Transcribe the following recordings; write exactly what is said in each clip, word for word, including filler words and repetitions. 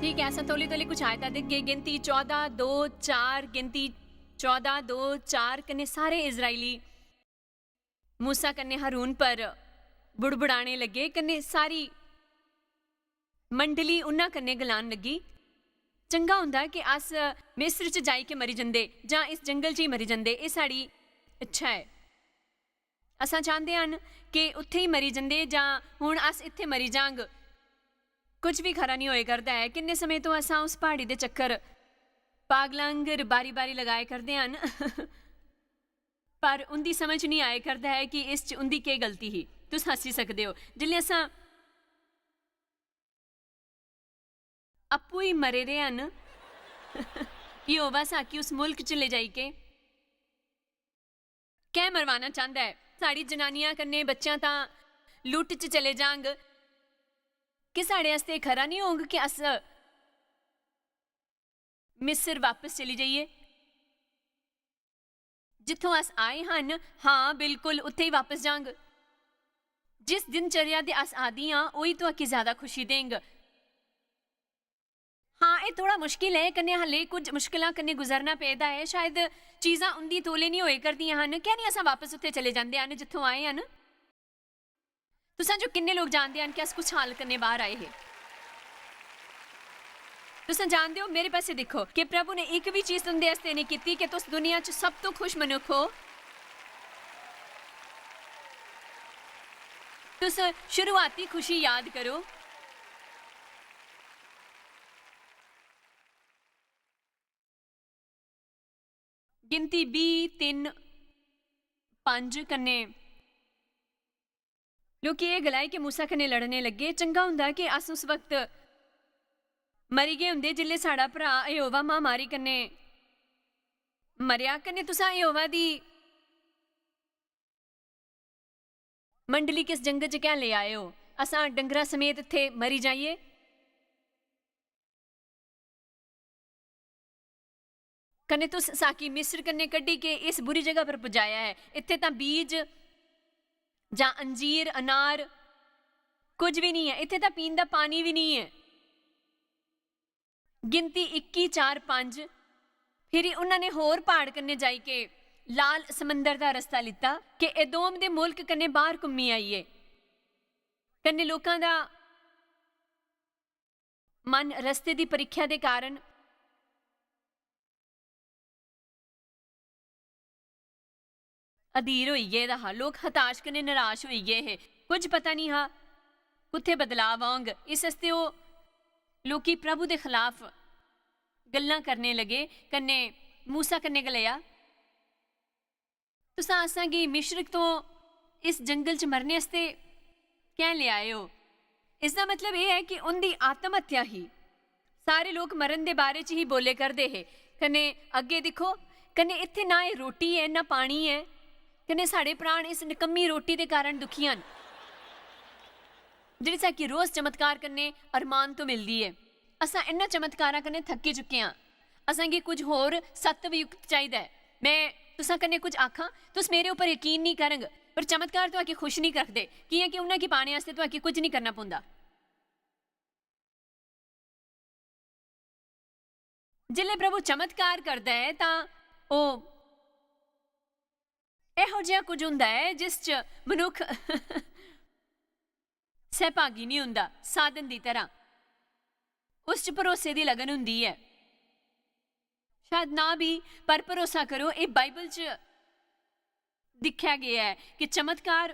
ठीक ऐ, असां तौले तौले कुछ आयतां दिखगे। गिनती चौदां दो चार, गिनती चौदां दो चार कन्नै सारे इस्राएली मूसा कन्नै हारून पर बुड़बुड़ाने लगे, कन्नै सारी मंडली उन्हां कन्नै गलान लगी, "चंगा होंदा कि अस मिस्र च जाई के मरी जंदे जां इस जंगल च ही मरी जंदे, एह् साढ़ी इच्छा ऐ। असां चांह्दे हन कि उत्थै ही मरी जंदे जां हुन अस इत्थै मरी जांग। कुछ बी खरा निं होए करदा ऐ। किन्ने समें तो असां उस प्हाड़ी दे चक्कर पागलां आंगर बारी-बारी लगाए करदे हन।" पर उं'दी समझ निं आए करदा ऐ कि इस च उं'दी केह् गलती ही। तुस हस्सी सकदे ओ। जिसलै असां आपूं ही मरे दे हन, यहोवा साकी उस मुल्क च ले जाई के कैं मरवाना चांह्दा ऐ? साढ़ी जनानियां कन्नै बच्चें तां लुट्ट च चले जांग। कि साढ़े आस्तै खरा निं होग कि अस मिस्र बापस चली जाइये? जित्थों अस आए हन, हां, बिल्कुल उत्थै ही बापस जांग। जिस दिनचर्या दे अस आदी आं, ओही तुआकी ज्यादा खुशी देंग। हां, एह् थोह्ड़ा मुश्किल ऐ, कन्नै हाले कुछ मुश्किलां कन्नै गुजरना पेदा ऐ। शायद चीजां उं'दी तौले निं होए करदियां हन। कैं निं असां बापस उत्थै चले जंदे हन जित्थों आए हन? तुसां जो किन्ने लोक जानदे हन कि अस कुछ हाल कन्नै बाह्र आए हे? तुसां जानदे ओ, मेरे पासै दिक्खो, कि प्रभु ने इक बी चीज तुं'दे आस्तै नेईं कीती कि तुस दुनिया च सब तों खुश मनुक्ख ओ। तुस शुरुआती खुशी याद करो। गिनती बीह्, तिन्न, पंज कन्नै लोकें एह् गलाए कि मूसा कन्नै लड़ने लग्गे, "चंगा होंदा कि अस उस वक्त मरी गे होंदे जिसलै साढ़ा भ्राऽ यहोवा महामारी कन्नै मरेआ।" कन्नै तुसां यहोवा दी मंडली किस जंगल च कैं लेई आए ओ? असां डंगरा समेत इत्थै मरी जाइये? कन्नै तुस साकी मिस्र कन्नै कड्ढी के इस बुरी जगह पर पुजाया ऐ। इत्थै तां बीज जां अंजीर, अनार कुछ बी निं ऐ। इत्थै तां पीन दा पानी बी निं ऐ। गिनती इक्की चार पंज। फिरी उन्हां ने होर प्हाड़ कन्नै जाई के लाल समंदर दा रस्ता लित्ता, के एदोम दे मुल्क कन्नै बाह्र घुम्मी आइये। कन्नै लोकां दा मन रस्ते दी परीक्षा दे कारण अधीर होई गेदा हा। लोक हताश कन्नै निराश होई गे हे। कुछ पता निं हा कुत्थै बदलाव औंग। इस आस्तै ओह् लोकी प्रभु दे खलाफ गल्लां करने लगे। कन्नै मूसा कन्नै गलाया, "तुसां असां गी मिश्र तों इस जंगल च मरने आस्तै कैं लेआए ओ?" इसदा मतलब एह् ऐ कि उं'दी आत्म हत्या ही। सारे लोक मरण दे बारे च ही बोले करदे हे। कन्नै अग्गें दिक्खो, कन्नै इत्थै ना एह् रोटी ऐ, ना पानी ऐ। कन्नै साढ़े प्राण इस नकम्मी रोटी दे कारण दुखी हन, जेह्ड़ी साकी रोज चमत्कार कन्नै अरमान तो मिलदी ऐ। असां इन्ना चमत्कारां कन्नै थक्की चुके आं। असां गी कुछ होर सत्वयुक्त चाहिदा ऐ। में तुसां कन्नै कुछ आखां, तुस मेरे उप्पर यकीन निं करंग, पर चमत्कार तुआकी खुश निं करदे, कि'यां कि उन्हां गी पाने आस्तै तुआकी कुछ निं करना पौंदा। जिसलै प्रभु चमत्कार करदा ऐ, तां ओह् एहो जिहा कुछ होंदा ऐ, जिस च मनुक्ख सैभागी निं होंदा, साधन दी तरह। उस च भरोसे दी लगन होंदी ऐ। शायद ना बी, पर भरोसा करो, एह् बाइबल च दिक्खेआ गेआ ऐ कि चमत्कार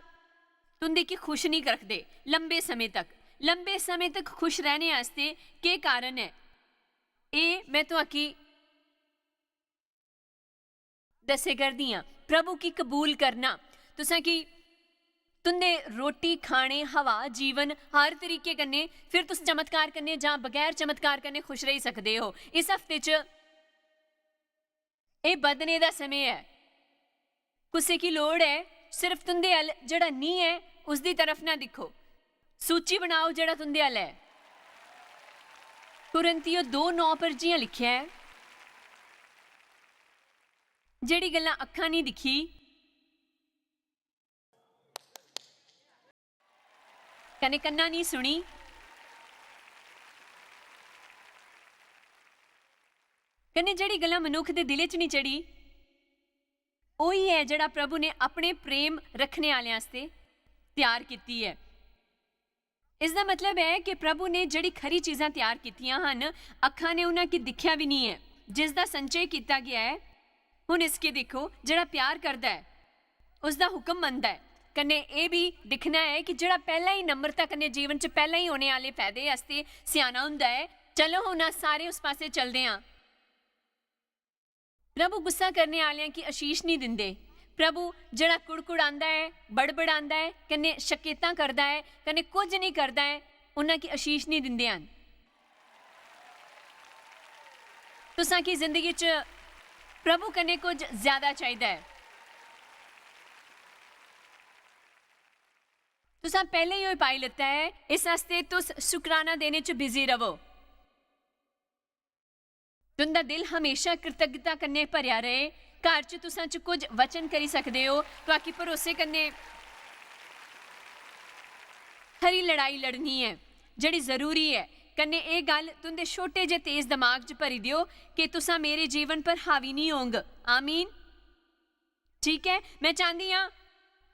तुं'दे गी खुश निं रखदे लंबे समें तक। लंबे समें तक खुश रैह्ने आस्तै केह् कारण ऐ? एह् में तुआकी दस्से करदी आं। प्रभु गी कबूल करना, तुसें गी तुं'दे रोटी, खाने, हवा, जीवन, हर तरीके कन्नै, फिर तुस चमत्कार कन्नै जां बगैर चमत्कार कन्नै खुश रेही सकदे ओ। इस हफ्ते च एह् बधने दा समें ऐ। कुसै गी लोड़ ऐ, सिर्फ तुं'दे अल जेह्ड़ा निं ऐ, उसदी तरफ ना दिक्खो। सूची बनाओ जेह्ड़ा तुं'दे अल ऐ। कुरिन्थियो दो नौ पर जि'यां लिखेआ ऐ, "जेह्ड़ी गल्लां अक्खां निं दिक्खी, कन्नै कन्नां निं सुनी, कन्नै जेह्ड़ी गल्लां मनुक्ख दे दिलै च निं चढ़ी, ओही ऐ जेह्ड़ा प्रभु ने अपने प्रेम रक्खने आह्लें आस्तै त्यार कीती ऐ। इसदा मतलब ऐ कि प्रभु ने जेह्ड़ी खरी चीजां त्यार कीतियां हन, अक्खां ने उन्हां गी दिक्खेआ बी निं ऐ, जिसदा संचय कीता गेआ ऐ। हुन इसगी दिक्खो, जेह्ड़ा प्यार करदा ऐ, उसदा हुक्म मनदा ऐ, कन्नै एह् बी दिक्खना ऐ कि जेह्ड़ा पैह्लें ही नम्रता कन्नै जीवन च पैह्लें ही होने आह्ले फायदे आस्तै स्याना होंदा ऐ। चलो, हुन अस सारे उस पासै चलदे आं। प्रभु गुस्सा करने आह्लेआं गी आशीष निं दिंदे। प्रभु जेह्ड़ा कुड़कुड़ांदा ऐ, बड़बड़ांदा ऐ, कन्नै शकेतां करदा ऐ, कन्नै कुझ निं करदा ऐ, उन्हां गी आशीष निं दिंदे हन। तुसां गी जिंदगी च प्रभु कन्नै कुझ ज्यादा चाहिदा ऐ। तुसां पैह्लें ही ओह् पाई लैता ऐ, इस आस्तै तुस शुक्राना देने च बिजी रवो। तुं'दा दिल हमेशा कृतज्ञता कन्नै भरेआ र'वै। घर च तुसां च कुझ वचन करी सकदे ओ, ताकि भरोसे कन्नै खरी लड़ाई लड़नी ऐ, जेह्ड़ी जरूरी ऐ। कन्नै एह् गल्ल तुं'दे छोटे जे तेज दमाग च भरी देओ कि तुसां मेरे जीवन पर हावी निं होंग। आमीन। ठीक ऐ, में चांह्दी आं,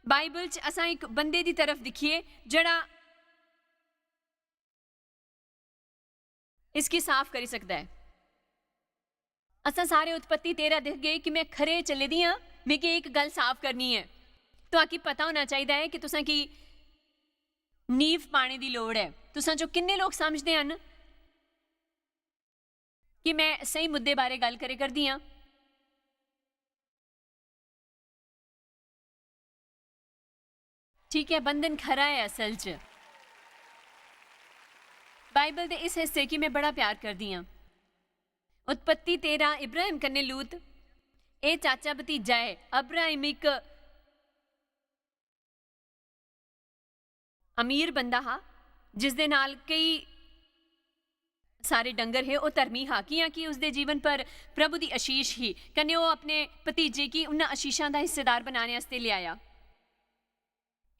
बाइबल च असां इक बंदे दी तरफ दिक्खिए, जेह्ड़ा इसगी साफ करी सकदा ऐ। असां सारे उत्पत्ति तेरां दिखगे कि में खरे चले दी आं, मिगी इक गल्ल साफ करनी ऐ। तुआकी पता होना चाहिदा ऐ कि तुसां की नींव पाने दी लोड़ ऐ। तुसां चो किन्ने लोक समझदे हन कि में स्हेई मुद्दे बारे गल्ल करे करदी आं? ठीक ऐ, बंधन खरा ऐ असल च। बाइबल दे इस हिस्से गी में बड़ा प्यार करदी आं। उत्पत्ति तेरां, इब्राहिम कन्नै लूत। एह् चाचा भतीजा ऐ। अब्राहिम इक अमीर बंदा हा, जिसदे नाल केई सारे डंगर हे। ओह् धर्मी हा, कि'यां कि उसदे जीवन पर प्रभु दी आशीष ही, कन्नै ओह् अपने भतीजे गी उन्हां आशीषां दा हिस्सेदार बनाने आस्तै लेआया।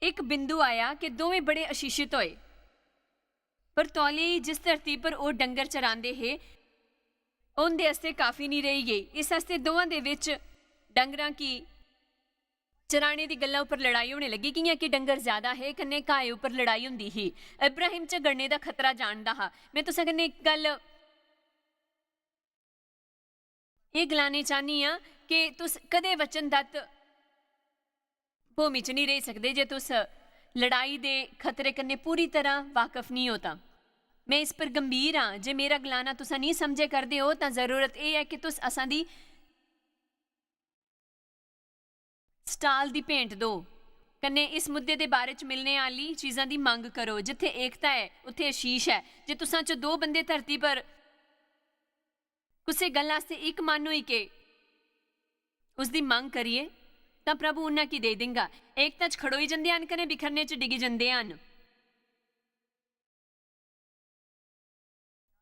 इक बिंदु आया कि दोवें बड़े आशीषित होए, पर तौले ही जिस धरती पर ओह् डंगर चरांदे हे, ओह् उं'दे आस्तै काफी निं रेही गेई। इस आस्तै दोवां दे बिच डंगरां गी चराने दी गल्ला उप्पर लड़ाई होने लगी, कि'यां कि डंगर ज्यादा हे, कन्नै घाए उप्पर लड़ाई होंदी ही। इब्राहिम झगड़ने दा खतरा जानदा हा। में तुसें कन्नै इक गल्ल एह् गलाने चाह्न्नी आं कि तुस कदें वचनदत्त भूमि च निं रेही सकदे जे तुस लड़ाई दे खतरे कन्नै पूरी तरह वाकफ निं ओ तां। में इस पर गंभीर आं। जे मेरा गलाना तुसां निं समझे करदे ओ, तां जरूरत एह् ऐ कि तुस असां दी स्टाल दी भेंट दो, कन्नै इस मुद्दे दे बारे च मिलने आह्ली चीजां दी मंग करो। जित्थै एकता ऐ, उत्थै आशीष ऐ। जे तुसां च दो बंदे धरती पर कुसै गल्ल आस्तै इक मन होई के उसदी मंग करिए, तां प्रभु उन्हां गी देई देंगा। एकता च खड़ोई जंदे हन कन्नै बिखरने च डिगी जंदे हन।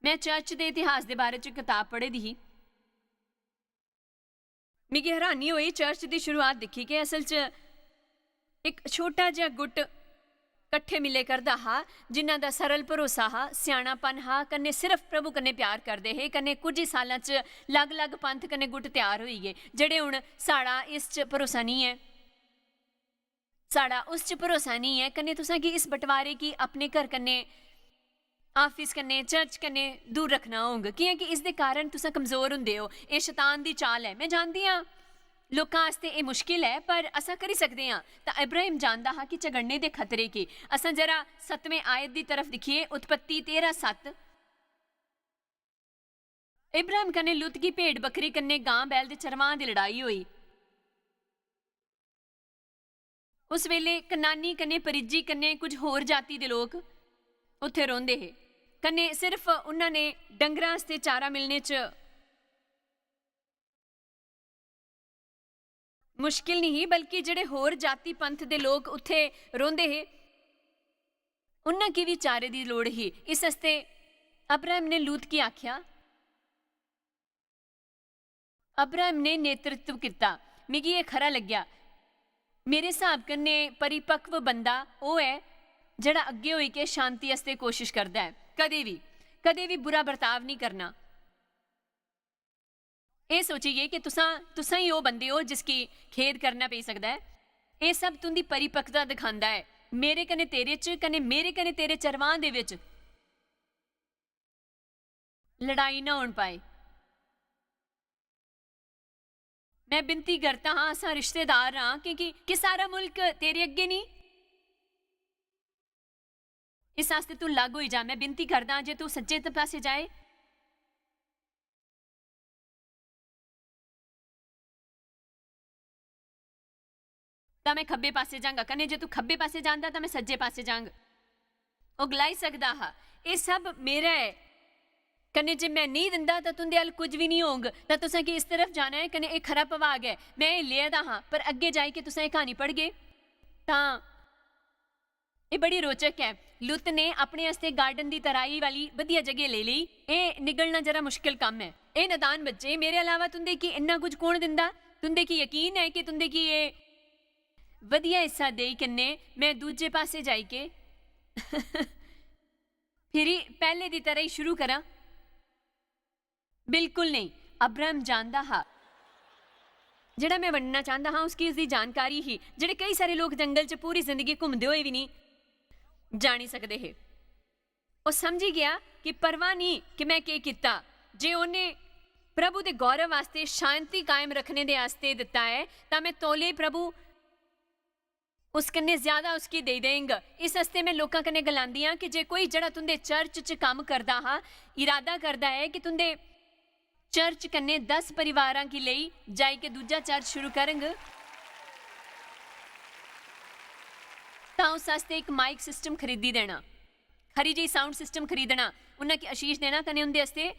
में चर्च दे इतिहास दे बारे च कताब पढ़ी दी ही। मिगी हैरानी होई चर्च दी शुरुआत दिक्खी के असल च इक छोटा जेहा गुट कट्ठे मिले करदा हा, जिन्हां दा सरल भरोसा हा, स्यानापन हा, कन्नै सिर्फ प्रभु कन्नै प्यार करदे हे। कन्नै कुछ ही सालां च लग-लग पंथ कन्नै गुट त्यार होई गे, जेह्ड़े हुन साढ़ा इस च भरोसा निं ऐ। साढ़ा उस च भरोसा निं ऐ। कन्नै तुसें गी इस बंटवारे गी अपने घर कन्नै, आफिस कन्नै, चर्च कन्नै दूर रक्खना होग, कि'यां कि इसदे कारण तुसें कमजोर होंदे ओ। एह् शैतान दी चाल ऐ। में जानदी आं, लोकां आस्तै एह् मुश्किल ऐ, पर असां करी सकदे आं। तां इब्राहिम जानदा हा कि झगड़ने दे खतरे केह्। असां जरा सतमें आयत दी तरफ दिक्खिए, उत्पत्ति तेरां सत्त। इब्राहिम कन्नै लुत गी भेड़ बकरी कन्नै गां बैल दे चरवां दी लड़ाई होई। उस वेले कनानी कन्नै परिज्जी कन्नै कुछ होर जाति दे लोक उत्थै रौंह्दे हे। कन्नै सिर्फ उन्हां ने डंगरां आस्तै चारा मिलने च मुश्किल निं ही, बल्कि जेह्ड़े होर जाति पंथ दे लोक उत्थै रौंह्दे हे, उन्हां गी बी चारे दी लोड़ ही। इस आस्तै अब्राहम ने लूत गी आखेआ, अब्राहम ने नेतृत्व कीता। मिगी एह् खरा लग्गेआ। मेरे स्हाब कन्नै परिपक्व बंदा ओह् ऐ जेह्ड़ा अग्गें होई के शांति आस्तै कोशिश करदा ऐ। कदें बी, कदें बी बुरा बर्ताव निं करना। एह् सोचियै कि तुसां, तुसां ही ओह् बंदे ओ जिसगी खेद करना पेई सकदा ऐ। एह् सब तुं'दी परिपक्वता दखांदा ऐ। मेरे कन्नै तेरे च, कन्नै मेरे कन्नै तेरे चरवां दे बिच लड़ाई ना होन पाए। मैं बिनती करता हां, असां रिश्तेदार आं, क्योंकि कि सारा मुल्क तेरे अग्गे निं? इस आस्तै तू लग होई जा। मैं बिनती करदा हां, जे तू सज्जे पासै जाए, तां मैं खब्बे पासै जांगा, कन्नै जे तू खब्बे पासै जांदा, तां मैं सज्जे पासै जांग। ओह् गलाई सकदा हा, "एह् सब मेरा ऐ, कन्नै जे मैं नेईं दिंदा, तां तुं'दे अल कुझ बी निं होंग, तां तुसें गी इस तरफ जाना ऐ, कन्नै एह् खरा भवाग ऐ, मैं एह् लेआ दा हां, पर अग्गें जाई के तुसें एह् क्हानी पढ़गे, तां एह् बड़ी रोचक ऐ।" लुत ने अपने आस्तै गार्डन दी तराई वाली बधिया जगह लेई लेई। एह् निगलना जरा मुश्किल कम्म ऐ। एह् नदान बच्चे, मेरे अलावा तुं'दे गी इन्ना कुछ कौन दिंदा? तुं'दे गी यकीन ऐ कि तुं'दे गी एह् बधिया हिस्सा देई कन्नै मैं दूजे पासै जाई के फिरी पैह्ले दी तरह ही शुरू करां? बिल्कुल नेईं। अब्राहम जानदा हा। जेह्ड़ा मैं बंडना चांह्दा हा, उसगी उसदी जानकारी ही, जेह्ड़े केई सारे लोक जंगल च पूरी जिंदगी घुमदे होए बी निं जानी सकदे हे। ओह् समझी गेआ कि परवाह निं कि मैं केह् कीता, जे उ'न्नै प्रभु दे गौरव आस्तै शांति कायम रखने दे आस्तै दित्ता ऐ, तां मैं तौले प्रभु उस कन्नै ज्यादा उसगी देई देंग। इस आस्तै मैं लोकां कन्नै गलांदी आं कि जे कोई जेह्ड़ा तुं'दे चर्च च कम्म करदा हा, इरादा करदा ऐ कि तुं'दे चर्च कन्नै दस परिवारां गी लेई जाई के दूजा चर्च शुरू करंग, तां उस आस्तै इक माइक सिस्टम खरीदी देना, खरी जेही साउंड सिस्टम खरीदना, उन्ना गी आशीष देना, कन्नै उं'दे आस्तै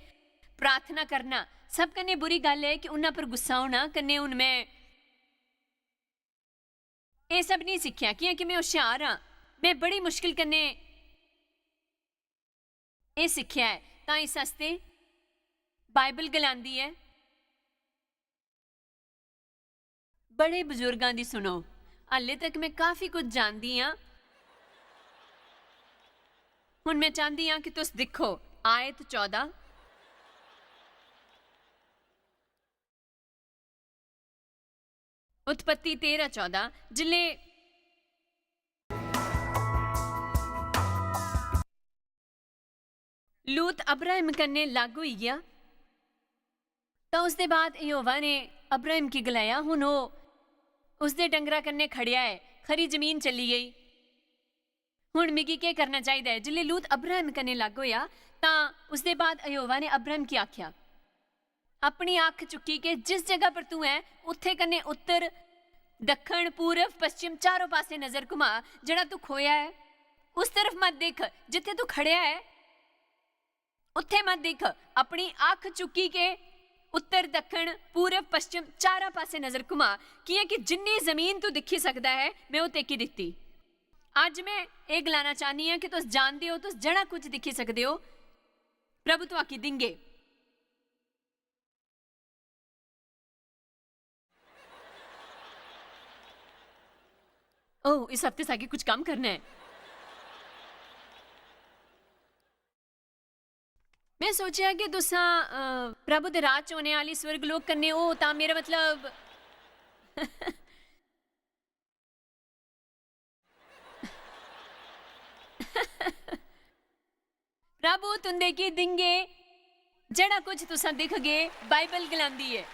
प्रार्थना करना। सब कन्नै बुरी गल्ल ऐ कि उन्ना पर गुस्सा होना, कन्नै हून मैं एह् सब नेईं सिक्खेआ, कि'यां कि मैं होशियार आं। मैं बड़ी मुश्किल कन्नै एह् सिक्खेआ ऐ, तां इस आस्तै बाइबल गलांदी ऐ, "बड़े बजुर्गां दी सुनो।" हाल्ले तक मैं काफी कुछ जानदी आं। हुन मैं चांह्दी आं कि तुस दिक्खो, आयत चौदां। उत्पत्ति तेरां चौदां, जिसलै लूत अब्राहिम कन्नै लग होई गेआ, तां उसदे बाद यहोवा ने अब्राहिम गी गलाया, "हुन ओह् उसदे डंगरा कन्नै खड़ेआ ऐ, खरी जमीन चली गेई।" हुन मिगी केह् करना चाहिदा ऐ? जिसलै लूत अब्राहम कन्नै लग होआ, तां उसदे बाद यहोवा ने अब्राहम गी आखेआ, "अपनी अक्ख चुक्की के जिस जगह पर तू ऐ, उत्थे कन्नै उत्तर, दक्खन, पूरब, पश्चिम चारों पासे नजर घुमा। जेह्ड़ा तू खोया ऐ, उस तरफ मत दिख, जित्थे तू खड़ेआ ऐ, उत्थे मत दिख। अपनी अक्ख चुक्की के उत्तर, दक्खन, पूरब, पश्चिम चारों पासे नजर घुमा, कि'यां कि जिन्नी जमीन तू दिक्खी सकदा ऐ, मैं ओह् तेकी दित्ती।" अज्ज मैं एह् गलाना चाह्न्नी आं कि तुस जानदे ओ, तुस जेह्ड़ा कुछ दिक्खी सकदे ओ, प्रभु तुआकी दिंगे। ओह, इस हफ्ते सागी कुछ कम्म करना ऐ। मैं सोचेआ कि तुसां, अ, प्रभु दे राज च होने आह्ली स्वर्ग लोक कन्नै ओ, तां मेरा मतलब, प्रभु तुंदे गी दिंगे, जेह्ड़ा कुछ तुसां दिखगे, बाइबल गलांदी ऐ।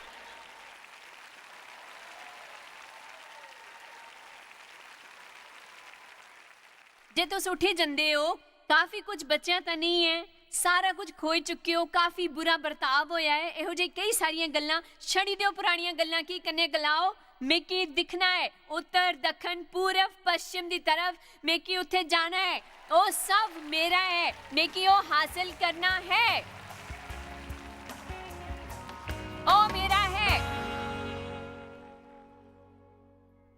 जे तुस उठी जंदे ओ, काफी कुछ बचेआ तां नेईं ऐ, सारा कुछ खोई चुके ओ, काफी बुरा बर्ताव होया ऐ, एहो जेही केई सारियां गल्लां, छड़ी देओ पुरानियां गल्लां गी, कन्नै गलाओ, "मिगी दिक्खना ऐ, उत्तर, दक्खन, पूरब, पश्चिम दी तरफ, मिगी उत्थे जाना ऐ, ओह् सब मेरा ऐ, मिगी ओह् हासल करना ऐ, ओह् मेरा ऐ।"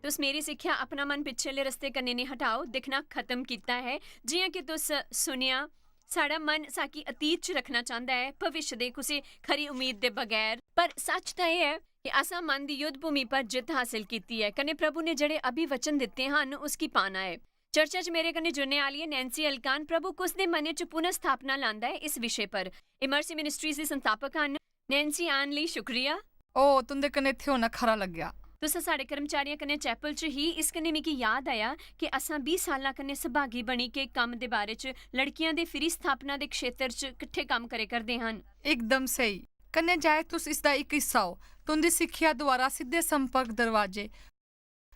तुस मेरी सिक्खेआ, "अपना मन पिछले रस्ते कन्नै निं हटाओ, दिक्खना खत्म कीता ऐ।" जि'यां कि तुस सुनेआ, साढ़ा मन साकी अतीत च रखना चांह्दा ऐ, भविष्य दे कुसै खरी उम्मीद दे बगैर। पर सच्च तां एह् ऐ कि असां मन दी युद्ध भूमि पर जित्त हासल कीती ऐ, कन्नै प्रभु ने जेह्ड़े अभिवचन दित्ते हन, उसगी पाना ऐ। चर्चा च मेरे कन्नै जुड़ने आह्ली ऐ नैन्सी अलकान। प्रभु कुस दे मनै च पुनर्स्थापना लांदा ऐ इस विशे पर। एह् मर्सी मिनिस्ट्रीज दी संस्थापक हन। नैन्सी, आन लेई शुक्रिया। ओ, तुं'दे कन्नै इत्थै होना खरा लग्गेआ। तुस साढ़े कर्मचारियें कन्नै चैपल च ही, इस कन्नै मिगी याद आया कि असां बीह् सालां कन्नै सभागी बनी के कम्म दे बारे च लड़कियां दे फिरी स्थापना दे क्षेत्र च किट्ठे कम्म करे करदे हन। एकदम स्हेई। कन्नै जाए तुस इसदा इक हिस्सा ओ। तुं'दी सिक्खेआ द्वारा सिद्धे संपर्क दरवाजे,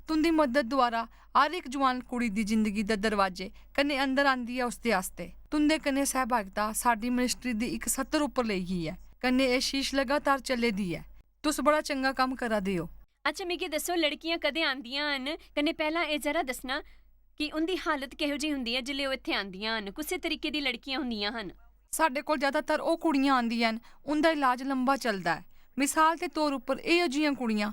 तुं'दी मदद द्वारा हर इक जुआन कुड़ी दी जिंदगी दे दरवाजे कन्नै अंदर आंदी ऐ उसदे आस्तै। तुं'दे कन्नै सैहभागिता साढ़ी मिनिस्ट्री दी इक सत्तर उप्पर लेई गेई ऐ। कन्नै एह् शीश लगातार चले दी ऐ। तुस बड़ा चंगा कम्म करा दे ओ। अच्छा, मिगी दस्सो, लड़कियां कदें आंदियां हन? कन्नै पैह्लां एह् जरा दस्सना कि उं'दी हालत किहो जेही होंदी ऐ जिसलै ओह् इत्थै आंदियां हन? कुसै तरीके दी लड़कियां होंदियां हन? साढ़े कोल ज्यादातर ओह् कुड़ियां आंदियां न, उं'दा इलाज लंबा चलदा ऐ। मिसाल दे तौर उप्पर एह् जियां कुड़ियां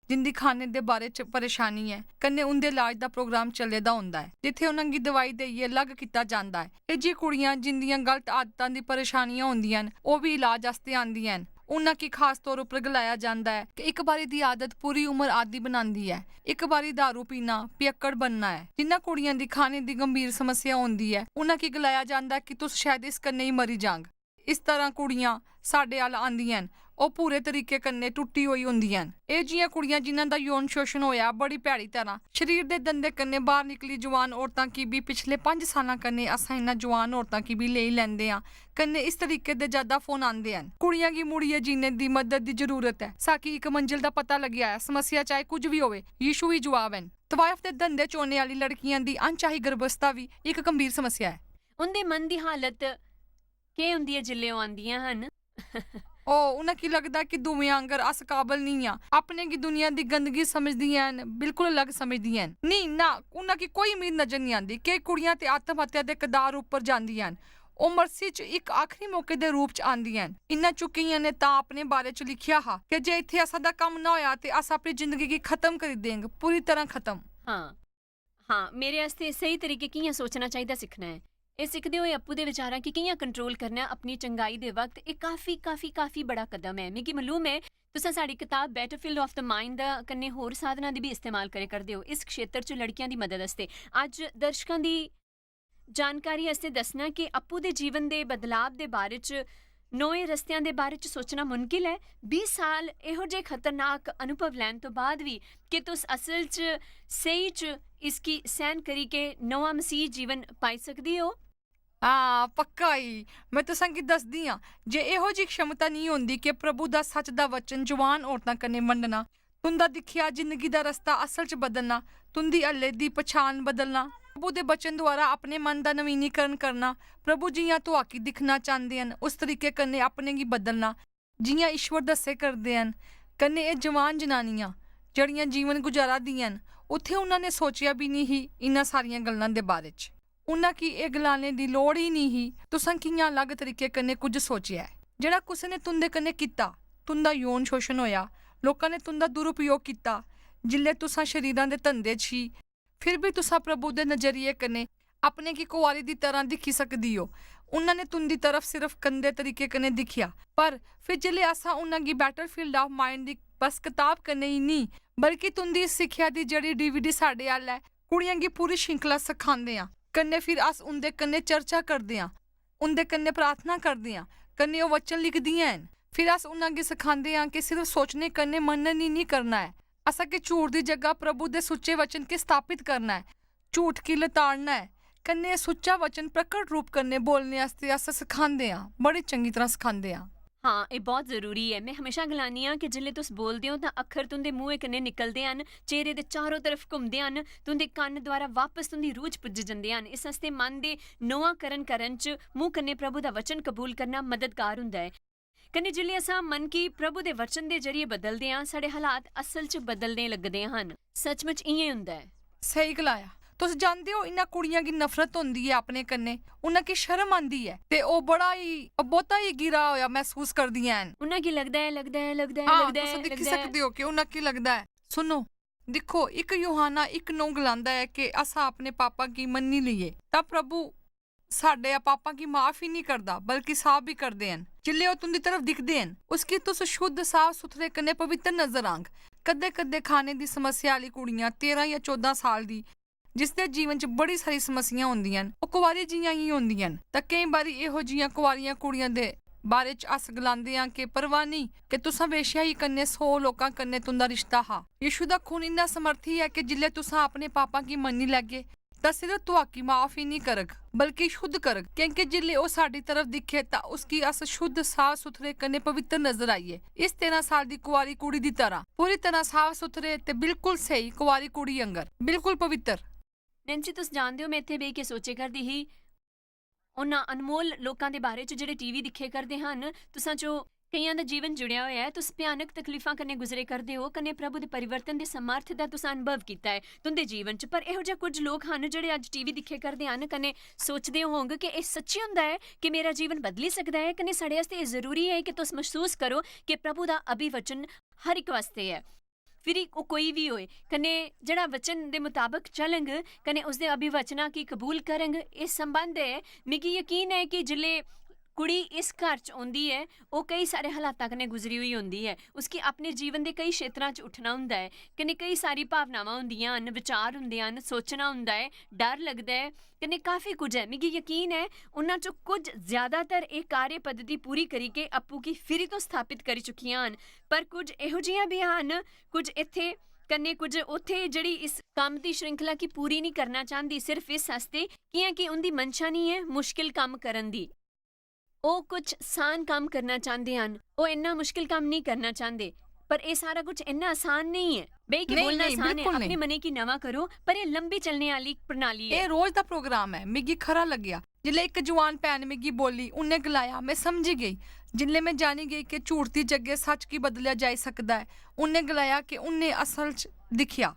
जिं'दी खाने दे बारे च परेशानी ऐ, कन्नै उं'दे इलाज दा प्रोग्राम चले दा होंदा ऐ, जित्थै उ'नें गी दवाई देइयै अलग कीता जंदा ऐ। एह् जी कुड़ियां जिं'दियां गलत आदतां दी परेशानियां होंदियां न, ओह् बी इलाज आस्तै आंदियां न। उ'नें गी खास तौर उप्पर गलाया जंदा ऐ कि इक बारी दी आदत पूरी उम्र आदी बनांदी ऐ। इक बारी दारू पीना पियक्कड़ बनना ऐ। जि'नें कुड़ियें दी खाने दी गंभीर समस्या होंदी ऐ, उ'नें गी गलाया जंदा ऐ कि तुस शायद इस कन्नै ही मरी जांग। इस तरह कुड़ियां साढ़े अल आंदियां न, ओह् पूरे तरीके कन्नै टुट्टी होई होंदियां न। एह् जियां कुड़ियां जिन्हां दा यौन शोशण होआ बड़ी भैड़ी तरह शरीर दे दंदे कन्नै बाहर निकली जुआन औरतां गी बी पिछले पंज सालां कन्नै असां इन्हां जुआन औरतां गी बी लेई लैंदे आं, कन्नै इस तरीके दे ज्यादा फोन आंदे न। कुड़ियां गी मुड़ियै जीने दी मदद दी जरूरत ऐ। साकी इक मंजिल दा पता लग्गेआ ऐ, समस्या चाहे कुछ बी होवे, यीशु ही जवाब ऐ। तवायफ दे धंधे च औने आह्ली लड़कियां दी अनचाही गर्भस्था बी इक गंभीर समस्या ऐ। उं'दे मन दी हालत केह् होंदी ऐ जिसलै ओह् आंदियां हन? ओह् उ'नें गी लगदा ऐ कि दुएं आंगर अस काबल नेईं आं, अपने गी दुनिया दी गंदगी समझदियां न, बिल्कुल अलग समझदियां न। नेईं ना, उ'नें गी कोई उम्मीद नजर नेईं आंदी। केई कुड़ियां ते आत्महत्या दे कदार उप्पर जांदियां न। ओह् मर्सी च इक आखरी मौके दे रूप च आंदियां न। इन्ना चुक्कियां ने तां अपने बारे च लिखेआ हा कि जे इत्थै असा दा कम्म ना होआ ते अस अपनी जिंदगी गी खत्म करी देंग, पूरी तरह खत्म। हां, हां, मेरे आस्तै स्हेई तरीके कि'यां सोचना चाहिदा सिक्खना ऐ। एह् सिखदे होए अप्पू दे विचारां गी कि'यां कंट्रोल करना ऐ अपनी चंगाई दे वक्त, एह् काफी काफी काफी बड़ा कदम ऐ। मिगी मालूम ऐ तुसें साढ़ी कताब Battlefield of the Mind दा कन्नै होर साधना दी बी इस्तेमाल करे करदे ओ इस क्षेत्र च लड़कियां दी मदद आस्तै। अज्ज दर्शकां दी जानकारी आस्तै दस्सना कि अप्पू दे जीवन दे बदलाव दे बारे च, नोए रस्तेआं दे बारे च सोचना मुनकिल ऐ। बीह् साल एहो जे खतरनाक अनुभव लैन तो बाद बी, के तुस असल च स्हेई च इसगी सैह्न करी के नोआ मसीह जीवन पाई सकदे ओ? हां, पक्का ई। में तुसें गी दसदी आं जे एहो जी क्षमता नेईं होंदी कि प्रभु दा सच दा वचन जवान औरतां कन्नै बंडना। तुं'दा दिक्खेआ जिंदगी दा रस्ता असल च बदलना, तुं'दी हल्ले दी पछान बदलना, प्रभु दे वचन द्वारा अपने मन दा नवीनीकरण करना, प्रभु जि'यां तुआकी दिक्खना चांह्दे न उस तरीके कन्नै अपने गी बदलना जि'यां ईश्वर दस्से करदे न। कन्नै एह् जवान जनानियां जेह्ड़ियां जीवन गुजारा दियां न, उत्थै उ'नें ने सोचेआ बी निं ही इन्ना सारियां गल्लां दे बारे च। उ'नें गी एह् गलाने दी लोड़ ई निं ही तुसें कि'यां अलग तरीके कन्नै कुछ सोचेआ ऐ। जेह्ड़ा कुसै ने तुं'दे कन्नै कीता, तुं'दा यौन शोशण होआ, लोकां ने तुं'दा दुरुपयोग कीता, जिसलै तुसां शरीरां दे धंधे च ही, फिर बी तुसां प्रभु दे नजरिये कन्नै अपने गी कुआरी दी तरह दिक्खी सकदी ओ। उ'नें ने तुं'दी तरफ सिर्फ गंदे तरीके कन्नै दिक्खेआ, पर फिर जिसलै असां उ'नें गी Battlefield of Mind दी बस कताब कन्नै ई निं, बल्कि तुं'दी इस सिक्खेआ दी जेह्ड़ी डीवीडी साढ़े अल ऐ, कुड़ियें गी पूरी श्रृंखला सखांदे आं, कन्नै फिर अस उं'दे कन्नै चर्चा करदे आं, उं'दे कन्नै प्रार्थना करदे आं, कन्नै ओह् वचन लिखदियां न। फिर अस उ'नें गी सखांदे आं कि सिर्फ सोचने कन्नै मनन ई निं करना ऐ। असें गी झूठ दी जगह प्रभु दे सुच्चे वचन गी स्थापित करना ऐ, झूठ गी लताड़ना ऐ, कन्नै एह् सुच्चा वचन प्रकट रूप कन्नै बोलने आस्तै अस सखांदे आं, बड़ी चंगी तरह सखांदे आं। हां, एह् बहुत जरूरी ऐ। में हमेशा गलानी आं कि जिसलै तुस बोलदे ओ तां अक्खर तुं'दे मुंहै कन्नै निकलदे हन, चेहरे दे चारों तरफ घुमदे हन, तुं'दे कन्न द्वारा वापस तुं'दी रूह च पुज्जी जंदे हन। इस आस्तै मन दे नोआंकरण करन च मुंह कन्नै प्रभु दा वचन कबूल करना मददगार हुंदा ऐ। कन्नै जिसलै असां मन गी प्रभु दे वचन दे जरिए बदलदे आं, साढ़े हालात असल च बदलने लगदे हन। सचमुच इ'यां हुंदा ऐ। स्हेई गलाया। तुस जानदे ओ, इन्ना कुड़ियां गी नफरत होंदी ऐ अपने कन्नै, उन्हें गी शर्म आंदी ऐ ते ओह् बड़ा ही, ओह् बहुता ही गिरा होया महसूस करदियां हैन। उन्हें गी लगदा ऐ, लगदा ऐ, लगदा ऐ, हां, लगदा तुस ऐ, दिक्खी लगदा ऐ। सकदे ओ कि उन्हें की लगदा ऐ। सुनो, दिक्खो, इक यूहन्ना इक नौ गलांदा ऐ कि अस अपने पापां गी मन्नी लइये तां प्रभु साढ़े पापां गी माफ ही नहीं करदा, बल्कि साफ भी करदे हन। जिसलै ओह् तुंदी तरफ दिखदे हन, उसगी तुस शुद्ध, साफ सुथरे कन्नै पवित्र नजर आंग। कदे-कदे खाने दी समस्या आह्ली कुड़ियां तेरां जां चौदां साल दी, जिसदे जीवन च बड़ी सारी समस्यां होंदियां न, ओह् कुआरी जियां ही होंदियां न, तां केईं बारी एहो जियां कुआरियां कुड़ियां दे बारे च अस गलांदे आं कि परवाह नेईं कि तुसां वेश्याही कन्नै सौ लोकां कन्नै तुं'दा रिश्ता हा। यीशु दा खून इन्ना समर्थी ऐ कि जिसलै तुसां अपने पापां गी मन्नी लैगे, तां सिर्फ तुआकी माफ ही नेईं करग, बल्कि शुद्ध करग, क्योंकि जिसलै ओह् साढ़ी तरफ दिक्खे, तां उसगी अस शुद्ध, साफ सुथरे कन्नै पवित्र नजर आइए, इस तेरां साल दी कुआरी कुड़ी दी तरह, पूरी तरह साफ सुथरे ते बिल्कुल स्हेई कुआरी कुड़ी आंगर, बिल्कुल पवित्र। नैन्सी, तुस जानदे ओ, में इत्थै बेही के सोचे करदी ही, उन्हां अनमोल लोकां दे बारे च जेह्ड़े टीवी दिक्खे करदे हन। तुसां चो केइयां दा जीवन जुड़ेआ होया ऐ। तुस भयानक तकलीफां कन्नै गुजरे करदे ओ, कन्नै प्रभु दे परिवर्तन दे समर्थ दा तुसां अनुभव कीता ऐ तुंदे जीवन च। पर एहो जेहा कुछ लोक हन जेह्ड़े अज्ज टीवी दिक्खे करदे हन, कन्नै सोचदे होंग कि एह् सच्ची होंदा ऐ कि मेरा जीवन बदली सकदा ऐ, कन्नै साढ़े आस्तै एह् जरूरी ऐ कि तुस मसूस करो कि प्रभु दा अभिवचन हर इक आस्तै ऐ। फिरी ओह् कोई बी होए, कन्नै जेह्ड़ा वचन दे मताबक चलंग, कन्नै उसदे अभिवचना गी कबूल करंग। एह् संबंध ऐ। मिगी यकीन ऐ कि जिसलै कुड़ी इस घर च औंदी ऐ, ओह् केई सारे हालातां कन्नै गुजरी होई होंदी ऐ। उसगी अपने जीवन दे केई क्षेत्रां च उट्ठना होंदा ऐ, कन्नै केई सारी भावनावां होंदियां हन, विचार होंदे हन, सोचना होंदा ऐ, डर लगदा ऐ, कन्नै काफी कुछ ऐ। मिगी यकीन ऐ, उन्हां चों कुछ ज्यादातर एह् कार्य पद्धति पूरी करियै आपूं गी फिरी तो स्थापत करी चुकियां हन, पर कुछ एहो जिहियां बी हन, कुछ इत्थै कन्नै कुछ उत्थै, जेह्ड़ी इस कम्म दी श्रृंखला गी पूरी निं करना चांह्दी, सिर्फ इस आस्तै कि'यां कि उं'दी मंशा निं ऐ मुश्किल कम्म करन दी। ओह् कुछ सान कम्म करना चांह्दे हन, ओह् इन्ना मुश्किल कम्म निं करना चांह्दे। पर एह् सारा कुछ इन्ना आसान नेईं ऐ। बेही के नेईं, बोलना नेईं, आसान ऐ, बिल्कुल अपने नेईं। मनै गी नमां करो, पर एह् लंबी चलने आह्ली प्रणाली ऐ। एह् रोज दा प्रोग्राम ऐ, मिगी खरा लग्गेआ। जिसलै इक जुआन भैन मिगी बोली, उन्नै गलाया, "में समझी गेई।" जिसलै में जानी गेई कि झूठ दी जगह सच्च गी बदलेआ जाई सकदा ऐ, उन्नै गलाया कि उन्नै असल च दिक्खेआ।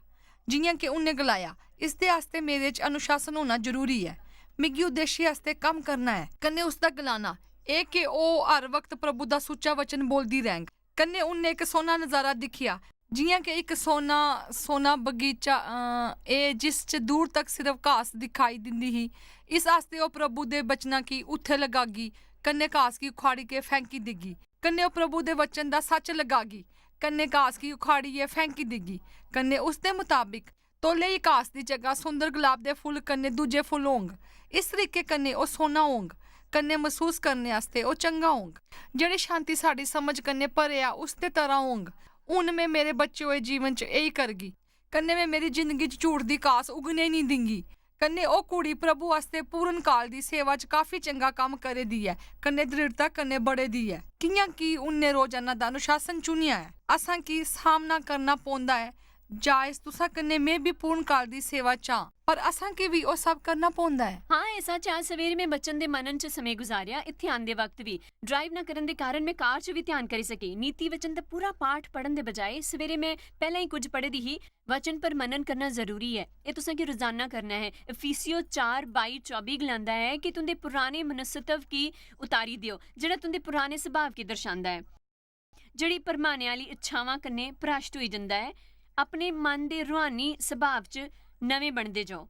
जि'यां कि उन्नै गलाया, "इसदे आस्तै मेरे च अनुशासन होना जरूरी ऐ। मिगी उद्देश्य आस्तै कम्म करना ऐ।" कन्नै उसदा गलाना एह् कि ओह् हर वक्त प्रभु दा सुच्चा वचन बोलदी रैंह्ग। कन्नै उन्नै इक सोह्ना नजारा दिक्खेआ, जि'यां कि इक सोह्ना, सोह्ना बगीचा, अं, ऐ, जिस च दूर तक सिर्फ घास दिखाई दिंदी ही। इस आस्तै ओह् प्रभु दे वचनां गी उत्थै लगागी, कन्नै घास गी उखाड़ी के फैंकी देगी। कन्नै ओह् प्रभु दे वचन दा सच्च लगागी, कन्नै घास गी उखाड़ियै फैंकी देगी। कन्नै उसदे मताबिक तौले ही घास दी जगह सुंदर गुलाब दे फुल्ल कन्नै दूजे फुल्ल होंग। इस तरीके कन्नै ओह् सोह्ना होंग, कन्नै मसूस करने आस्तै ओह् चंगा होंग। जेह्ड़ी शांति साढ़ी समझ कन्नै भरे आ, उसदे तरह होंग। हून में मेरे बचे होए जीवन च एही करगी, कन्नै में मेरी जिंदगी च झूठ दी घास उगने नेईं दिंगी। कन्नै ओह् कुड़ी प्रभु आस्तै पूर्ण काल दी सेवा च काफी चंगा कम्म करै दी ऐ, कन्नै दृढ़ता कन्नै बढ़े दी ऐ, कि'यां कि उन्नै रोजाना दा अनुशासन चुनेआ ऐ। असां गी सामना करना पौंदा ऐ, जायज, तुसां कन्नै में बी पूर्ण काल दी सेवा च आं, पर असां गी बी ओह् सब करना पौंदा ऐ। हां, ऐ सच्च ऐ, सवेरे में वचन दे मनन च समें गुजारेआ, इत्थै आंदे वक्त बी। ड्राइव ना करन दे कारण में कार च बी ध्यान करी सकी। नीति वचन दा पूरा पाठ पढ़न दे बजाए सवेरे में पैह्लें ही कुछ पढ़े दी ही। वचन पर मनन करना जरूरी ऐ। एह् तुसें गी रोजाना करना ऐ। इफिसियो चार बाई चौबी गलांदा ऐ कि तुं'दे पुराने मनस्तत्व गी उतारी देओ, जेह्ड़ा तुं'दे पुराने सुभाव गी दर्शांदा ऐ, जेह्ड़ी भरमाने आह्ली इच्छावां कन्नै भ्रष्ट होई जंदा ऐ। अपने मन दे रूहानी सुभाव च नमें बनदे जाओ,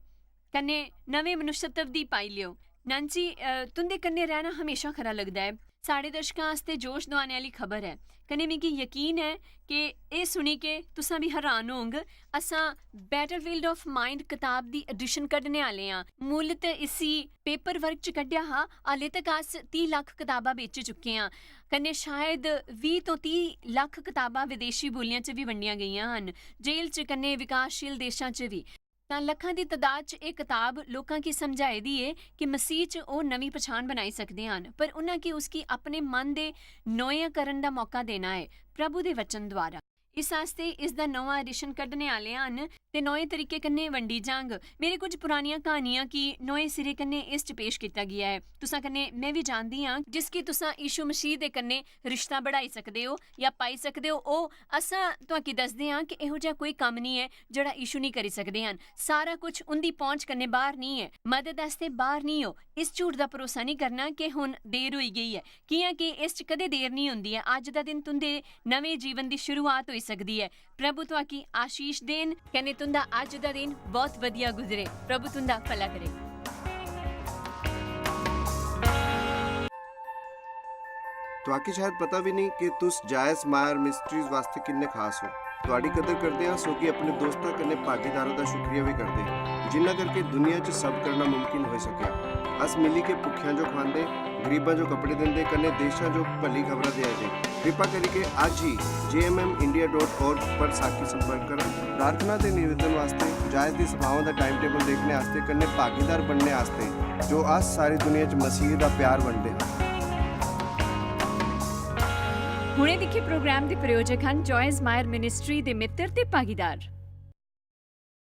कन्नै नमें मनुष्यत्व दी पाई लेओ। नैन्सी, अ, तुं'दे कन्नै रैह्ना हमेशा खरा लगदा ऐ। साढ़े दर्शकां आस्तै जोश दोआने आह्ली खबर ऐ। कन्नै मिगी यकीन ऐ कि एह् सुनी के तुसां बी हैरान होंग। असां Battlefield of Mind कताब दी एडिशन कड्ढने आह्ले आं। मुल्ल ते इसी पेपर वर्क च कड्ढेआ हा। हाले तक अस तीह् लक्ख कताबां बेची चुके आं। कन्नै शायद बीह् तो तीह् लक्ख कताबां विदेशी बोलियें च बी बंडियां गेइयां हन। जेल च कन्नै विकासशील देशां च बी। तां लक्खां दी तदाद च एह् कताब लोकां गी समझाई दी ऐ कि मसीह च ओह् नमीं पछान बनाई सकदे हन, पर उन्हां गी उसगी अपने मन दे नोएं करन दा मौका देना ऐ, प्रभु दे वचन द्वारा। इस आस्तै इस दा नमां एडिशन कड्ढने आह्ले हन ते नोएं तरीके कन्नै वंडी जांग। मेरे कुछ पुरानियां क्हानियां गी नोएं सिरे कन्नै इस च पेश कीता गेआ ऐ। तुसां कन्नै में बी जानदी आं, जिसगी तुसां यीशु मसीह दे कन्नै रिश्ता बढ़ाई सकदे ओ या पाई सकदे ओ, ओह् असां तुआंकी दसदे आं कि एहो जेहा कोई कम्म निं ऐ जेह्ड़ा यीशु निं करी सकदे हन। सारा कुछ उं'दी पहुंच कन्नै बाह्र निं ऐ। मदद आस्तै बाह्र निं ओ। इस झूठ दा भरोसा निं करना कि हुन देर होई गेई ऐ, कि'यां कि इस च कदें देर निं होंदी ऐ। अज्ज दा दिन तुं'दे नमें जीवन दी शुरुआत होई सकदी ऐ। प्रभु तुआंकी आशीष देन, कन्नै तुं'दा अज्ज दा दिन बौह्त बधिया गुजरे। प्रभु तुं'दा भला करे। तुआंकी शायद पता बी नेईं कि तुस जायज मायर मिस्ट्रीज वास्तै किन्ने खास ओ। तुआंदी कदर करदे आं, सोगी अपने दोस्तां कन्नै भागीदारां दा शुक्रिया बी करदे, जिन्ना करके दुनिया च सब करना मुमकिन होई सकेआ। अस मिली के भुक्खेआं जो खुआंदे, गरीबां जो कपड़े दिंदे, कन्नै देशां जो भली खबरां देआ दे। कृपा करियै अज्ज ही J M M India dot org पर साखी संपर्क करो। प्रार्थना ते निवेदन वास्तै, जायज दी सभावां दा टाइम टेबल देखने आस्तै, कन्नै भागीदार बनने आस्तै, जो अस सारी दुनिया च मसीह दा प्यार बंडदे हां। हुणे दिक्खे प्रोग्राम दे प्रायोजक हन जॉयस मायर मिनिस्ट्री दे मित्र ते भागीदार।